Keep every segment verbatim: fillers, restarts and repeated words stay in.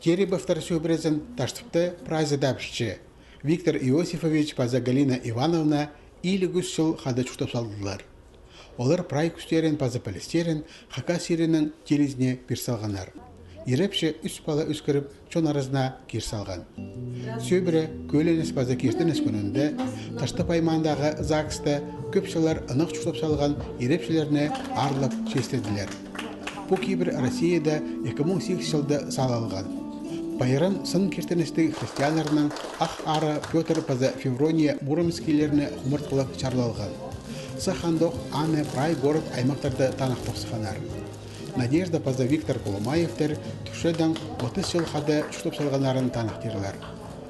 Теребовтар сӧбірезін Таштыпта прайзы табысча. Виктор Иосифович паза Галина Ивановна илиг ӱс чыл хада чуртап салдылар. Олар прай кӱстерін паза пілістерін Хакас чирінің тилізіне пир салғаннар. Ирепчі ӱс пала ӧскіріп, чон аразына кир салған. Сӧбіре кӧленіс паза киртініс кӱнінде Таштып аймаандағы ЗАГСта кӧп чыллар ынағ чуртап салған ирепчілерні аарлап честеділер. Пу кибір Россияда ікі муң сигіс чылда салылған. Пайрам сын киртіністіг христианнарның ах ары Пётр паза Феврония Муромскийлерні хумартхылап чарлалған. Сах андох аны прай город-аймахтарда таныхтап сыхханнар. Надежда паза Виктор Кулумаевтер тӱрчедең отыс чыл хада чуртап салғаннарын таныхтирлар.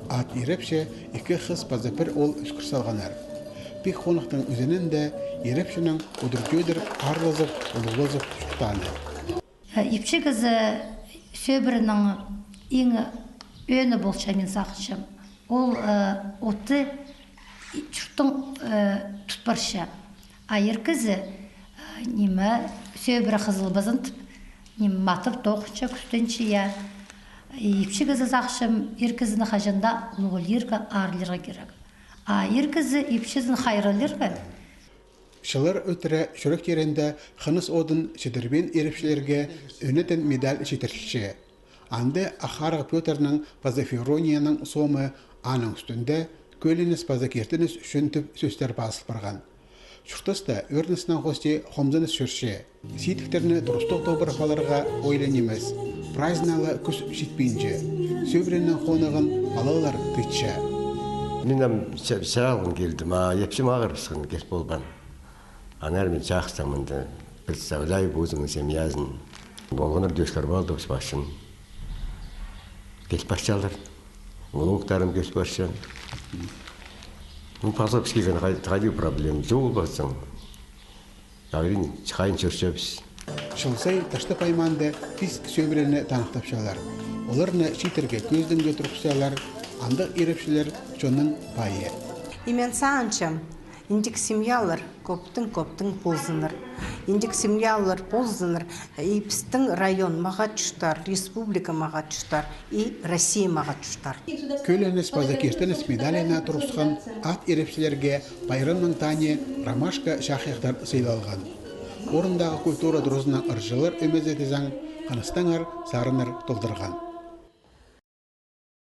Ат ирепчі ікі хыс паза пір оол ӧскір салғаннар. Пик хонахтың ӱзінінде ирепчінің удур-тӧдір аарлазып, улуғлазып чуртааны. Э, ипчі кізі сӧбіренің иң ӧӧні полча, мин сағынчам. Ол, э, отты чурттаң, э, тут парча. А ир кізі, э, ниме, сӧбіре хызылбазын тіп, ниме, матап тоғынча, кӱстенче, я. Ипчі кізі, сағынчам, ир кізіні хаҷан даа улуғлирға, аарлирға кирек. А ир кізі ипчізін хайраллирға. Чыллар ӧтіре чӱректерінде хыныс одын чідірбеен ирепчілерге ӧнетін медаль читірілче. Анда ах арығ Пётрның паза Февронияның сомы, аның ӱстӱнде кӧленіс паза киртініс ӱчӱн тіп сӧстер пазыл парған. Чуртаста ӧріністең хости хомзыныс чӧрче. Сидіктерні турыстығ тобырап аларға ойлай нимес. Прайзына ла кӱс читпинче. Сӧбіренің хонығын палалар тыытча. Мин ам ча-, чаралғам килдім, а ипчім ағырыбысхан киліп полбаан. Аннаңар мин чахсам мында, представляю позының семьязын. Олғаннар дӧскір полды, пасчам. Киліп парчалар. Внуктарым киліп парча. Ну, паза піске хайди проблема чоғыл пасчаң. Ағырин, хайын чӧрчебіс. Чыл сай Таштып аймаанда пис сӧбірені таныхтапчалар. Оларны чииттерге кӧзідімге турғысчалар, андағ ирепчілер чонның пайы. И мин сағынчам, індіг семьялар кӧптең-кӧптең ползыннар. Індіг семьялар ползыннар, и пістің район мағаа чуртар, республика мағаа чуртар, и Россия мағаа чуртар. Кӧленіс паза киртініс медаліне турысхан ат ирепчілерге пайрамның тани «Ромашка» чахайахтар сыйлалған. Орындағы культура туразынаң ырҷылар ӧмезі тізең, хыныстаңар сарыннар толдырған.